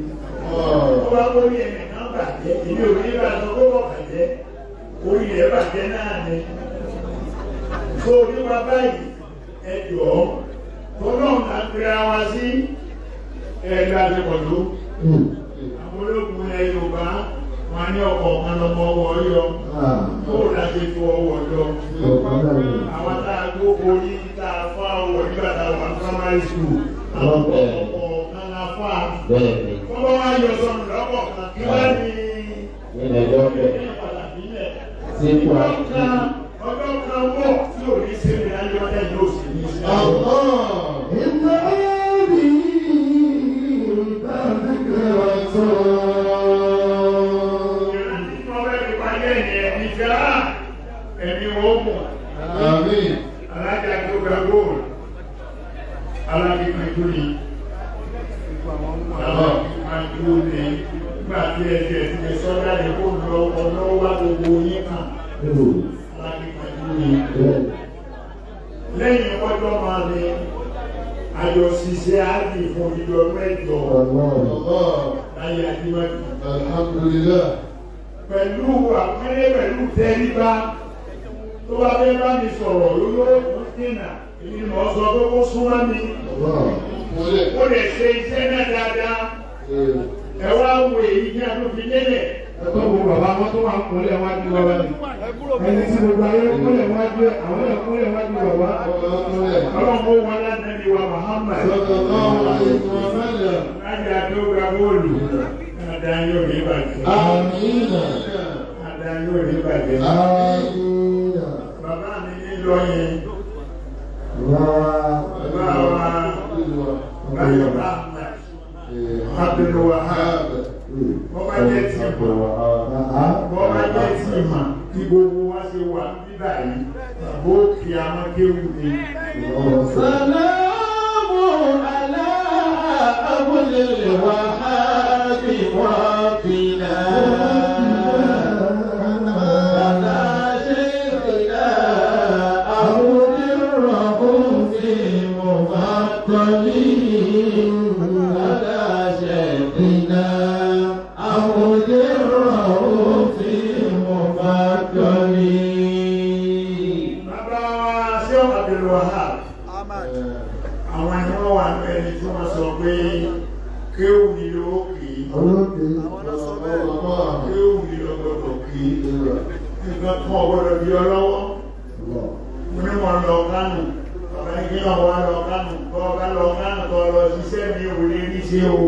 Bọ́lá bá kórí ẹnìkan bàjẹ́ èmi ò ní bá sọ pé wọ́n bàjẹ́. Orí ẹ̀ bàjẹ́ náà ni. Tó nípa báyìí ẹ jọ̀ọ́ tọ́lọ́run là ń pera wa sí ẹ̀ẹ́dá ti pọ̀ tó. Àwọn ológun ilẹ̀ Yorùbá wọn ní ọkọ̀ kan lọmọ ọwọ́ yọ. Kó o láti tó ọwọ́ yọ. Àwọn tá a gbó orí tá a fá ọwọ́ nígbà tá a wà ní primary school. Àwọn ọkọ̀ kan la fá. Wọ́n bá wá yọ sọnù lọ́kọ̀ kan kí wọ́n ní ọjọ́ kan wọ̀ tí ò ní ṣe mi láyé ọjọ́ yóò sì ní ṣe. Iná bí ìbáraẹni tó. Ìrántí tí wọ́n fẹ́ fi parí ẹ̀yìn ẹ̀mí jẹ́ ẹ̀mí wọ́n mọ̀. Alájà tó gba góòlù. Alájà tó ní. Alájà tó ní. Nígbà tí ẹsẹ̀ ti lè sọ́jà lè kó lọ ọlọ́wà gbogbo yín kan. Lẹ́yìn ọjọ́ máa ní àjọṣiṣẹ́ ájì fún ìjọ mẹ́jọ láyé àjíwájú. Alhamdulillah. Pẹ̀lú àpẹẹrẹ pẹ̀lú tẹríba tó bá fẹ́ bá mi sọ̀rọ̀ lórí òkú dènà èmi mọ̀ ọ́ sọ pé kó súnmọ́ mi. Ó lè ṣe iṣẹ́ náà dáadáa. Ẹ wá wo èyí ní àdófi lélẹ̀. Ẹ̀tọ́ wo bàbá wọn tó wà ń kúnlẹ̀ wájú bàbá ni. Ẹni tí gbogbo ayé kúnlẹ̀ wájú ẹ̀ àwọn ẹ̀ kúnlẹ̀ wájú bàbá. Ọlọ́run ó wọn lánàá wa Muhammad. Láti àdóga bóòlù. Àdá yóò rí bàjẹ́. Àdá yóò rí bàjẹ́. Bàbá mi ní lọ yẹn. Bàbá wa Báyọ̀ Ahmed. Abdul Wahab. Bọ́bá jẹ́ tí mà. Bọ́bá jẹ́ tí mà. Tí gbogbo wa ṣe wà bíbà yìí. Bàbá òkè amákéwù ni. Sàlámù alá Abdul Wahab wa bina. Bàbá Ṣèkìlá Abdul Rahuf Mufaddali. Bàbá Ṣèkìlá Abdul Rahuf Mufaddali. Bàbá wa ṣé Abdul Wahab. Àwọn ẹni wọ́n wà ní ẹni tí wọ́n sọ pé kéwù ni ló kì í. Kéwù ni ló gbọdọ̀ kì í. Nǹkan kan ọ̀gbọ́dọ̀ bí ọ lọ́wọ́. Mo ní mo lọ Kánò. Bàbá ní kí wọ́n wá lọ Kánò. Kọ́ ọ̀gá lọ Kánò kọ́ lọ ṣiṣẹ́ mi ò lè rí ṣe o.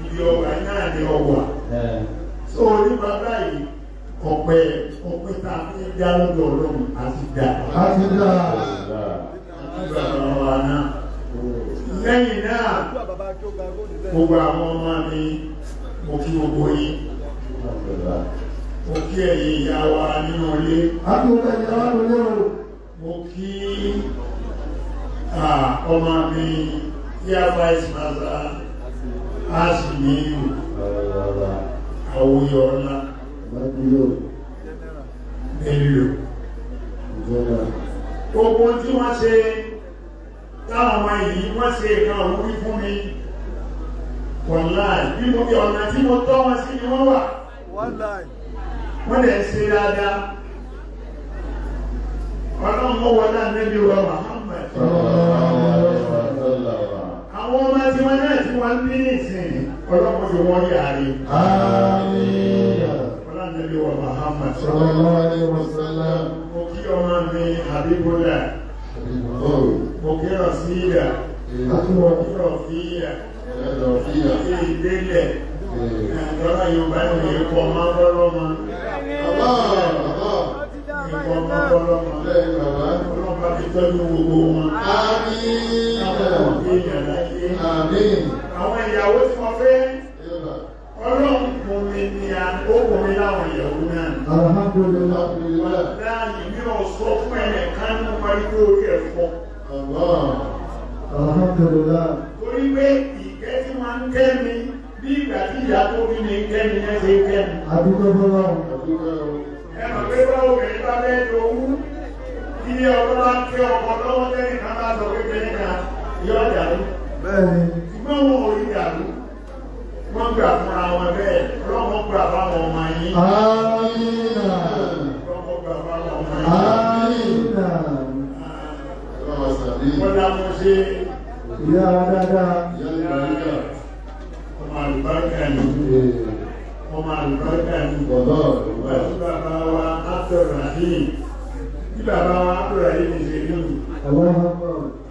Ibi ọgbà náà ni ọwà. So ní bàbá yìí ọpẹ́ ọpẹ́ tá a fi dá lọ́dọ̀ Ọlọ́run àti dá. Àti dá. Àti bàbá wa náà. Lẹ́yìn náà gbogbo àwọn ọmọ mi mo kí gbogbo yín. Mo kí ẹ̀yin ìyá wa nínú ilé. Àti ọ̀gá ìyá wa nínú ilé o. Mo kí ọmọ mi Air Vice Marshal Asimiyu Awoyọ̀ọ́lá Bello. Gbogbo tí wọ́n ṣe táwọn ọmọ yìí wọ́n ṣe nǹkan òwúrí fún mi. Wàláì bí mo bí ọ̀nà tí mo tọ́ wọn sí ni wọ́n wà. Wọ́n lè ṣe dáadáa. Ọlọ́run mọ́ wọlé ànábì wa Muhammad. Àwọn ọmọ tí wọ́n náà tí wọ́n ń bí nìsín ọlọ́run fi wọ́n rí àárín. Wọlé ànábì wa Muhammad. Mo kí ọmọ mi Habibullah. Mo kí Rasida. Mo kí Rọ̀fíyà. Kí ìdílé. Ẹ̀dọ́rọ̀ Yorùbá ní ikọ̀ máa bọ́ lọ́mọ. Ikọ̀ máa bọ́ lọ́mọ. Ọlọ́pàá ti tọ́jú gbogbo wọn. Àwọn ìyàwó tí wọ́n fẹ́, Ọlọ́run fún mi ní ó mi láwọn ìyàwó náà. Alhamdulillah. Láàyè mi ò sọ fún ẹnìkan ní wọ́n rí orí ẹ̀fọ́. Alhamdulillah. Torí pé ìkẹ́ tí wọ́n ń kẹ́ mi bí ìgbà tí ìyá tó bí mi ń kẹ́ mi yẹn ṣe ń kẹ́ mi. Àdúgbò bọ́lá. Ẹ mọ̀ pé báwo obìnrin bá fẹ́ jowú, ilé ọkọ bá ń kẹ́ ọkọ lọ́wọ́ tẹ́nìkan bá sọ pé kẹ́nìkan yọ dàrú. Bẹ́ẹ̀ni. Ṣùgbọ́n wọn ò rí dàrú. Wọ́n gbà fúnra wọn bẹ́ẹ̀, ọlọ́mọ gbà fáwọn ọmọ yín. Àmín. Ọlọ́mọ gbà fáwọn ọmọ yín. Àmín. Wọ́n dá mo ṣe. Ìyá dáadáa. Ọmọ àlùbáríkà ni. Ọmọ àlùbáríkà ni. Pẹ̀lú bàbá wa Abdulrahim. Bí bàbá wa Abdulrahim ṣe rí mi. Àwọn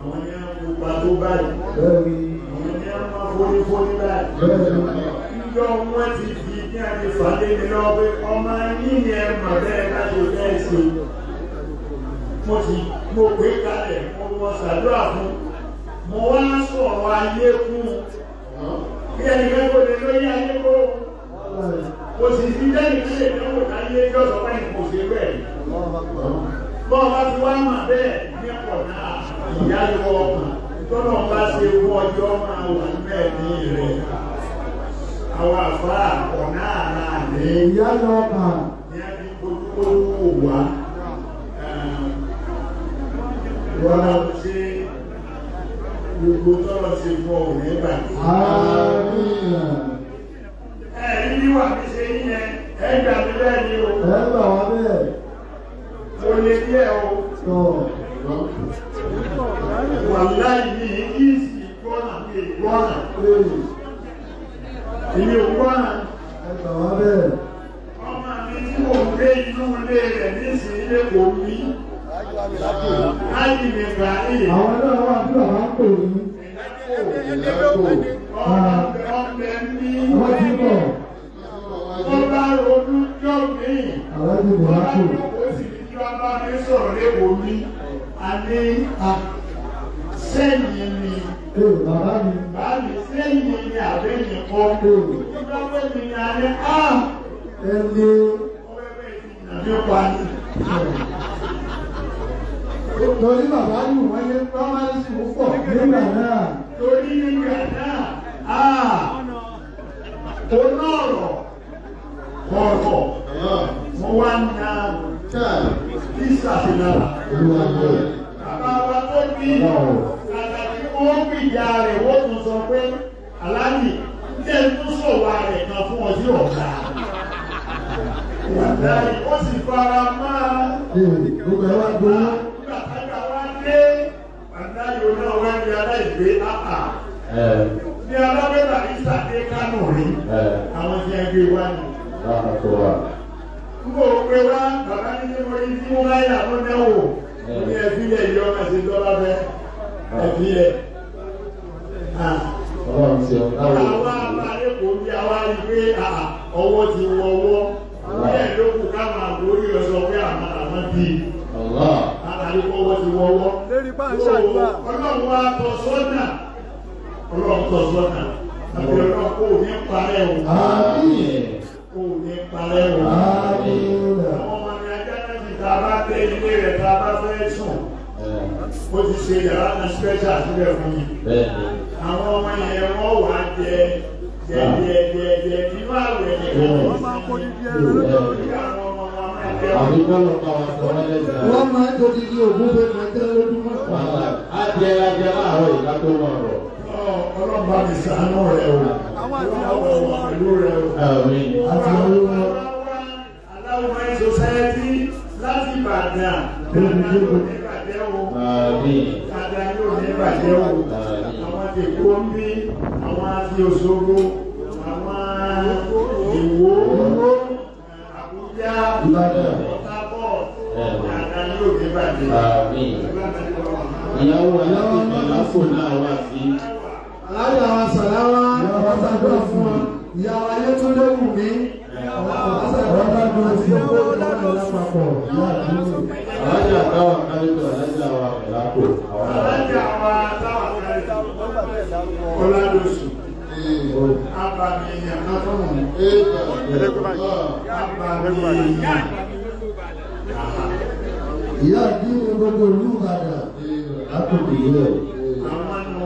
Àwọn ní àwọn pupa tó báyìí. Bẹ́ẹ̀ni. Àwọn ní àwọn fónífóní báyìí. Bẹ́ẹ̀ni. Níjọ́ wọ́n ti fi ní àti fàdé mi lọ pé ọmọ yín ni ẹ mọ̀ bẹ́ẹ̀ láti bẹ́ẹ̀ ṣe. Mo ti mo pé kalẹ̀ mo mọ ṣàdúrà fún. Mo wá sọ̀rọ̀ ayé fún un. Bí ẹnìkan kò lè lóyún ayé kó. Kò sì sí lẹ́yìn tí lè dánwò láyé yóò sọ pé kò ṣe bẹ́ẹ̀. Bọ́ ọba ti wá mà bẹ́ẹ̀ ní ọ̀nà ìyá yọ ọkàn tọ́lọ̀ bá ṣe fún ọjọ́ máa wà níbẹ̀ ní rẹ̀. Àwọn àfáà ọ̀nà àrà ní Ìyá yọ ọkàn. ní a fi kojúkójú wò wá. Wọ́n á ṣe gbogbo tọ́lọ̀ ṣe fún ọ ní bàjẹ́. Àmín. Ẹ̀rí wíwà mi ṣe yíyẹn, ẹ gbà mí bẹ́ẹ̀ ni o. Ẹ gbà wá bẹ́ẹ̀. Mo lè díẹ̀ o. Tọ́. Wàláì ní ìsì gbọ́nà ní ìgbọ́nà. Èmi ò gbọ́nà. Ẹ gbà wá bẹ́ẹ̀. Ọmọ mi tí mò ń gbé inú ilé rẹ̀ nísìnyí lè kò mí. Láyé mi gbà yìí. Àwọn náà wà tí bàbá ń pè ní. Ọmọ mi. Wọ́n ti bọ̀. Wọ́n bá ronú jọ́ mi. Àwọn ti bọ̀ Wọ́n bá lápò. jókòó sí ní kí wọ́n bá mi sọ̀rọ̀ lẹ́kọ̀ọ́ mi. A ní sẹ́yìn ni. Ee bàbá mi. Báàmì sẹ́yìn ni àbẹ́yìn kọ́. Nígbà pé mi ni a ní á. Ẹ lé. Nàbí pa ni. Torí bàbá yìí wọ́n yé primary school pọ̀ nígbà náà. Torí nígbà náà, á. Onọ́rọ̀ kọ̀ọ̀kọ̀. Mo wá ń na písà sí lára. Olúwa ni ẹ̀. Bàbá wa tó bí kàkà tí wọ́n gbìyà rẹ̀ wọ́n tún sọ pé aláàjì jẹ́ tún sọ̀wọ́ rẹ̀ kan fún ọ sí ọ̀gá. Wàláyé ó sì fara máa. Ee gbogbo ẹ wá gbowó. Nígbà tágbà wá dé, wàláyé oná wá ní aláìgbé áhà. Ní alábẹ́bà ìsàdé Kánò rí, àwọn tí a gbé wá ní. N kò gbé wá, bàbá ní ní mo rí tí mo bá yà ló náwó. Mo ní ẹbí lẹ̀ yọ ọmọ ṣe dọ́là bẹ́ ẹbí lẹ̀. Àwọn àbáyé lẹ́kọ̀ọ́ bí a wá rí pé ọwọ́ ti wọwọ́. Bẹ́ẹ̀ ló kù káwọn àgbórí lọ sọ pé àwọn bí àtàríkọ́ ọwọ́ ti wọwọ́. Ọlọ́run wa tọ́ sọ́nà. Ọlọ́run tọ́ sọ́nà. Àbí ọlọ́run kò ní parẹ́ o. Kò ní parẹ́ o. Àwọn ọmọ mi ajá náà ti ta bá dé ilé rẹ̀ ta bá fẹ́ sùn. Ó ti ṣe yàrá kan special sílẹ̀ fún mi. Àwọn ọmọ yẹn wọ́n wà á jẹ jẹ nínú àwẹ̀ nìkan. Wọ́n máa ń kó dídí ẹran lójoojúmọ́. Àbí bọ́lá pa wá sọ wọ́n lẹ́sẹ̀. Wọ́n máa ń tó dídí ògún pé máa tẹ́ lójúmọ́. Á jẹ ajẹ láàárọ̀ ìgbà tó mọ̀ ọ̀rọ̀. Ọlọ́run bá mi ṣàánú rẹ̀ o. Ọlọ́run wà pẹ̀lú rẹ̀ o. Àti ọlọ́run. Aláwọ̀ Society láti Ìbàdàn. Dáadáa yóò ní bàjẹ́ o. Dáadáa yóò ní bàjẹ́ o. Àwọn ti Èkó ń bí, àwọn àti Òṣogbo, àwọn Ìwó, Àbújá, Port Harcourt. Dáadáa yóò ní bàjẹ́. Ìyàwó aláwọ̀ ìlàfò náà wà sí. Alájà wa Sàláwá, ìyàwó sàdúrà fún wa. Ìyàwó Ayétúndé wù mí. Alájà táwa kálítọ̀ alájà wa ìlàkò. Alájà wa táwa kálítọ̀ Ọládòsù. Abàmì èèyàn kan tó mọ̀. Abàmì èèyàn. Ìyá àdínní gbogbo ìlú Ìbàdàn. Lákòókò ilẹ̀. Àwọn nù.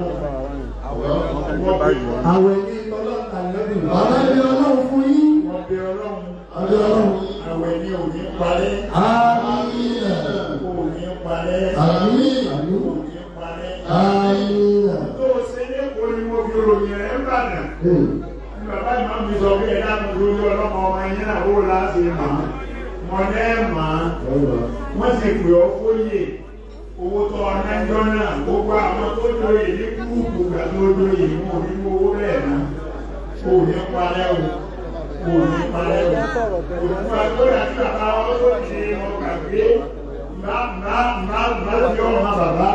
Àwẹ̀ ní ọlọ́ta lẹ́nu. Bàbá mi ọlọ́run fún yín. Wọ́n bẹ ọlọ́run. Àbí ọlọ́run. Àwẹ̀ ní òní parẹ́. Àmín. Òní parẹ́. Àmín. Òní parẹ́. Àmín. Tó o ṣe lẹ́kọ̀ọ́ ni mo fi ròyìn rẹ̀ ń bàdàn. Bàbá ìmọ̀ mi sọ pé ẹ̀dá mi lórí ọlọ́mọ ọmọ yín náà ó láti mọ̀. Mọ̀ lẹ́ mọ̀. Wọ́n sì pè ọ́ fóyè. Owó tó ọ̀nàjọ́ náà gbogbo àwọn tó joyè ní kúrúkù gbà tó joyè mú òní owó bẹ́ẹ̀ náà. Òní parẹ́ o. Òní parẹ́ o. Òní agbóyà tí bàbá wọn tó ti ọgbà gbé má bí ọmọ bàbá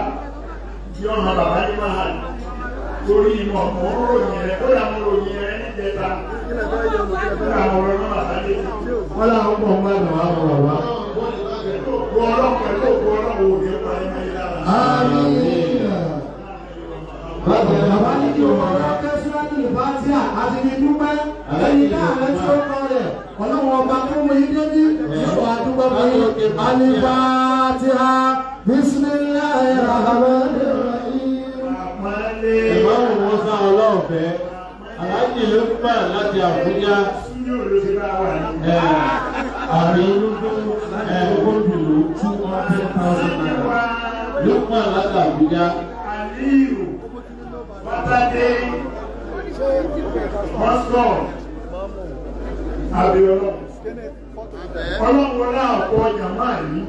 bí ọmọ bàbá ní máa torí ìmọ̀ mọ̀ ń ròyìn rẹ̀ kó làwọn ròyìn rẹ̀ níjẹta. Kó làwọn ròyìn bàbá dé. Wọ́n làwọn pọ̀ ń bá dùn wá bọ̀ wá. Pẹ̀lú ògbó ọlọ́run pẹ̀lú ògbó ọlọ́run òní parí máa yí lára. Àmín. Bàbá ní kí wọ́n lọ kẹ́síwájú ìbátíà àti ní dúpẹ́. Ẹni náà rẹ̀ tí ó kọ́ rẹ̀. Ọlọ́run ọba tó mú yín débí. Yóò wá dúpẹ́ fún yín. Al-Fatiha. Bismillahir Rahmanir Rahim. Ìmáàmù Mùsá ọlọ́ọ̀fẹ́. Aláàjì ló ń bà láti Àbújá. Ààrẹ ológun ẹ̀ẹ́dùnú 200,000 naira. Ló ń bà láti Àbújá. Aliyu Bátádé Mọ́sọ̀ Abíọ́lọ́. Ọlọ́run náà kọ jàmá yìí.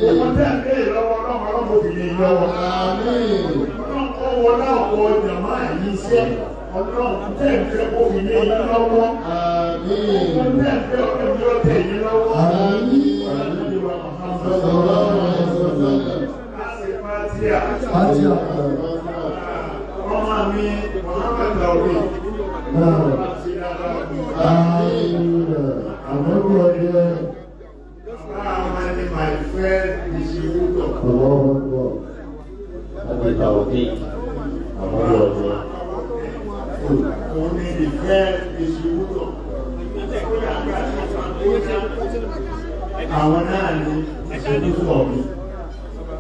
Owó tẹ́ ń béèrè lọ́wọ́ ọlọ́run ọlọ́run òbí lè lọ́wọ́. Ọlọ́run kọ́ wọ náà kọ jàmá yìí iṣẹ́. Ọlọ́run tẹ́ ń fẹ́ kó fi lé yín lọ́wọ́. Owó tẹ́ ń fẹ́ ọlọ́run yóò tẹ̀ yín lọ́wọ́. Ọmọ mi, Muhammad Taofeek. Bàbá mi ni my friend distributor. Láti Taofeek, àmọ́lò ọdún. Òun ni the first distributor. Àwọn náà ni distributor mi.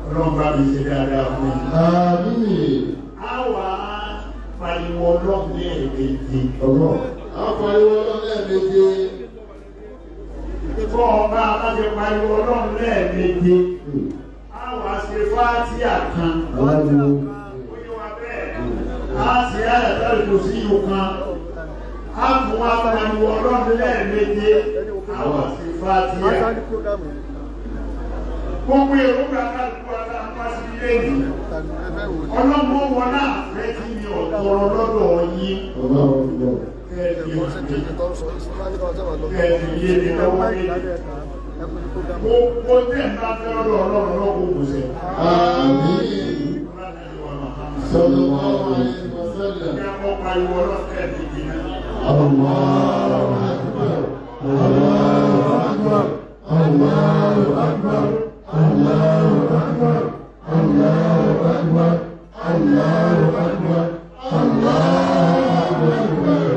Ọlọ́run bá mi ṣe dáadáa fún mi. Àmín. A wà á pariwo ọlọ́run ní ẹ̀ẹ̀mejì. A pariwo ọlọ́run lẹ́ẹ̀méje. Bọ́ ọba bá ṣe pariwo ọlọ́run lẹ́ẹ̀méje. A wà ṣe fátíà kan. Ó yé wa bẹ́ẹ̀. A ṣe àyàtọ̀ kò sí ìhò kan. A tún wá pariwo ọlọ́run lẹ́ẹ̀méje. A wà ṣe fátíà. Gbogbo èròǹgbà kálukú aláǹpá sí ilé yìí. Ọlọ́mọ wọn náà fẹ́ kí mi ọ̀tọ̀rọ̀ lọ́dọ̀ yín. Kẹ́ẹ̀dì yé mi lọ́wọ́ méjì. Gbogbo tẹ̀ ń bá fẹ́ lọ́dọ̀ ọlọ́run lọ́kọ̀ kò sẹ̀. Àmín. Sallallahu alaihi wasallam. Kí a kọ́ parí. pariwo ọlọ́kẹ́ méjì náà. Allahu Akbar, Allahu Akbar, Allahu Akbar, Allahu Akbar, Allahu Akbar, Allahu Akbar, Allahu Akbar.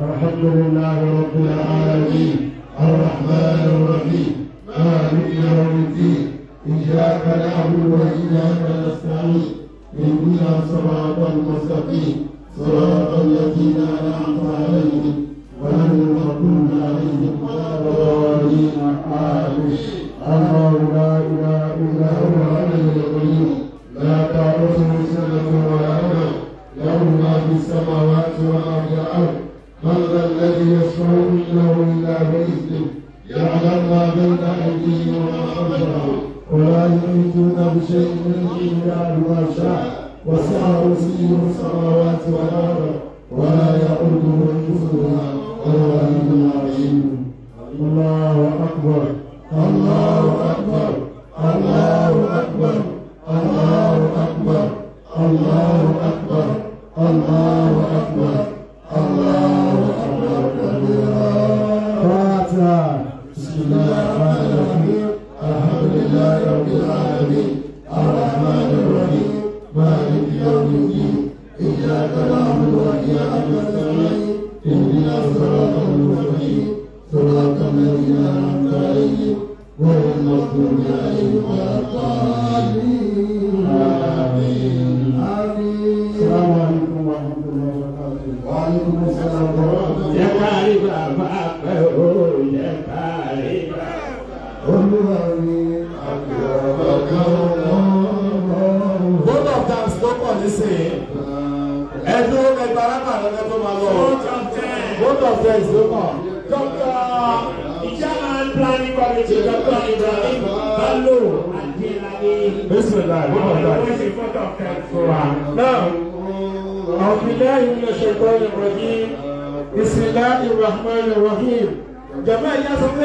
Alhamdulillahi Rabbil Alamin, Ar-Rahman Ar-Rahim, Maliki Yawmiddin, Iyyaka na'budu wa iyyaka nasta'in, اهدنا الصراط المستقيم، صراط الذين أنعمت عليهم غير المغضوب عليهم ولا الضالين. آمين. الله لا إله إلا هو الحي القيوم، لا تأخذه سنة ولا نوم، له ما في السماوات وما في الأرض، من ذا الذي يشفع عنده إلا بإذنه، يعلم ما بين أيديهم وما خلفهم، ولا يحيطون بشيء من علمه إلا بما شاء، وسع كرسيه السماوات والأرض، ولا يؤوده حفظهما وهو العلي العظيم. الله أكبر، الله أكبر، الله أكبر، الله أكبر، الله أكبر، الله أكبر، الله أكبر كبيرا. فاتحة. بسم الله الرحمن الرحيم، الحمد لله رب العالمين، الرحمن الرحيم، مالك يوم الدين، إياك نعبد وإياك نستعين، اهدنا الصراط المستقيم، صراط الذين أنعمت عليهم غير المغضوب عليهم ولا الضالين. آمين. آمين. السلام عليكم ورحمة الله وبركاته. وعليكم السلام ورحمة الله. Jẹ́ ká rí bàbá pẹ́ o, jẹ́ ká rí bàbá. Olúwa mi, Vote of thanks ló pọ̀ nísìnyí. Ẹ dúró ẹgbẹ́ arákùnrin lọ́dẹ tó máa lọ. Vote of thanks. Vote of thanks ló kàn. Dr. Chairman Planning Committee, Dr. Ibrahim Bello Adelani. Bismillah, vote of thanks. Wọ́n ṣe vote of thanks fún wa. Now, أعوذ بالله من الشيطان الرجيم. بسم الله الرحمن الرحيم. Jàmáà ìyá sọ pé